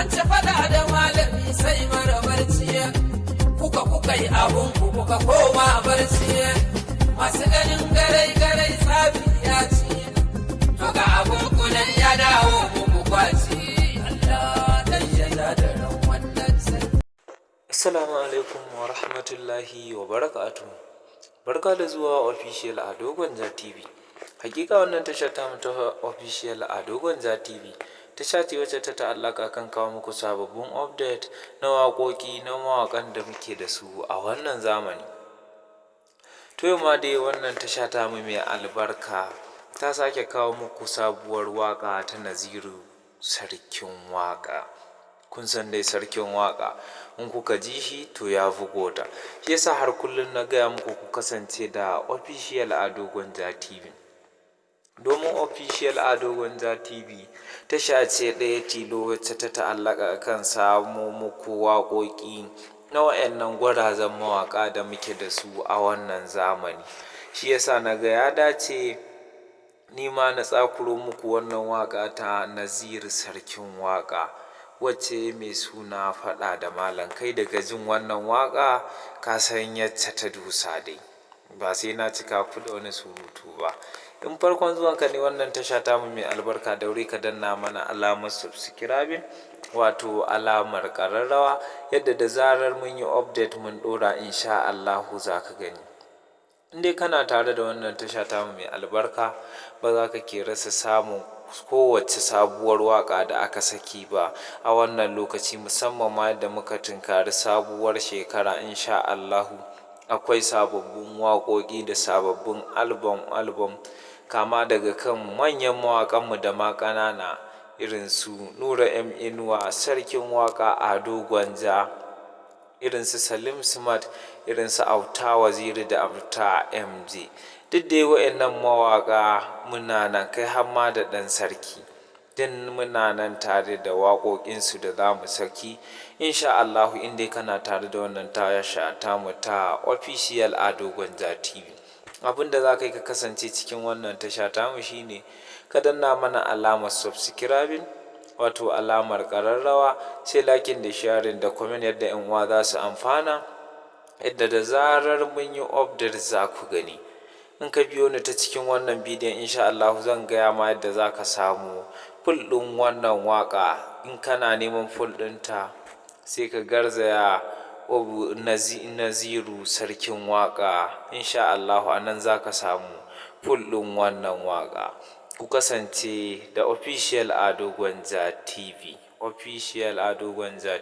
An ci fada da malami sai mara barci. Kuka kuka yi abun ku, kuka koma barci. Masu ganin garai garai tsafi ya ci. To ga abun kunan ya dawo muku kwaci. Allah dan ya da ran wannan sarki. Assalamu alaikum wa rahmatullahi wa barakatuhu. Barka da zuwa Official Ado Gwanja TV. Hakika wannan tasha ta mu ta Official Ado Gwanja TV tasha ce wacce ta ta'allaka kan kawo muku sababbin update na waƙoƙi na mawaƙan da muke da su a wannan zamani. To, yau ma dai wannan tasha ta mu mai albarka ta sake kawo muku sabuwar waƙa ta Naziru Sarkin Waƙa. Kun san dai Sarkin Waƙa, in kuka ji shi to ya fi gota. Shi yasa har kullum na gaya muku ku kasance da Official Ado Gwanja TV, domin Official Ado Gwanja TV tasha ce ɗaya tilo wacce ta ta'allaka kan samo muku waƙoƙi na wa'annan gwarazan mawaƙa da muke da su a wannan zamani. Shi yasa na ga ya dace ni ma na tsakuro muku wannan waƙa ta Naziru Sarkin Waƙa, wacce mai suna "Faɗa da Malam". Kai daga jin wannan waƙa ka san yacce ta dosa dai, ba sai na cika ku da wani surutu ba. In farkon zuwanka ne wannan tasha tamu mai albarka, daure ka danna mana alamar subscribing, wato alamar ƙararrawa, yadda da zarar mun yi update, mun ɗora, insha Allahu za ka gani. In dai kana tare da wannan tasha tamu mai albarka, ba za ka ke rasa samun kowace sabuwar waƙa da aka saki ba a wannan lokaci, musamman ma yadda muka tunkari sabuwar shekara. Insha Allahu akwai sababbin waƙoƙi da sababbin album album, kama daga kan manyan mawaƙanmu da ma ƙanana, irin su Nura M Inuwa, Sarkin Waƙa Ado Gwanja, irin su Salim Smart, irin su Auta Waziri da Auta MJ. Duk dai wa'innan mawaƙa muna nan, kai har ma da Ɗan Sarki, duk muna nan tare da waƙoƙinsu da za mu saki insha Allahu. In dai kana tare da wannan tasha tamu ta Official Ado Gwanja TV, abin da za ka yi ka kasance cikin wannan tasha tamu shine ka danna mana alamar subscribing, wato alamar ƙararrawa, sai liking da sharing da comment, yadda 'yan uwa za su amfana, yadda da zarar mun yi update za ku gani. In ka biyo ni ta cikin wannan bidiyon, insha Allahu zan gaya ma yadda za ka samu full ɗin wannan waƙa. In kana neman full ɗinta, sai ka garzaya Naziru Sarkin Waƙa. Insha Allahu a nan za ka samu full ɗin wannan waƙa. Ku kasance da Official Ado Gwanja TV, Official Ado Gwanja.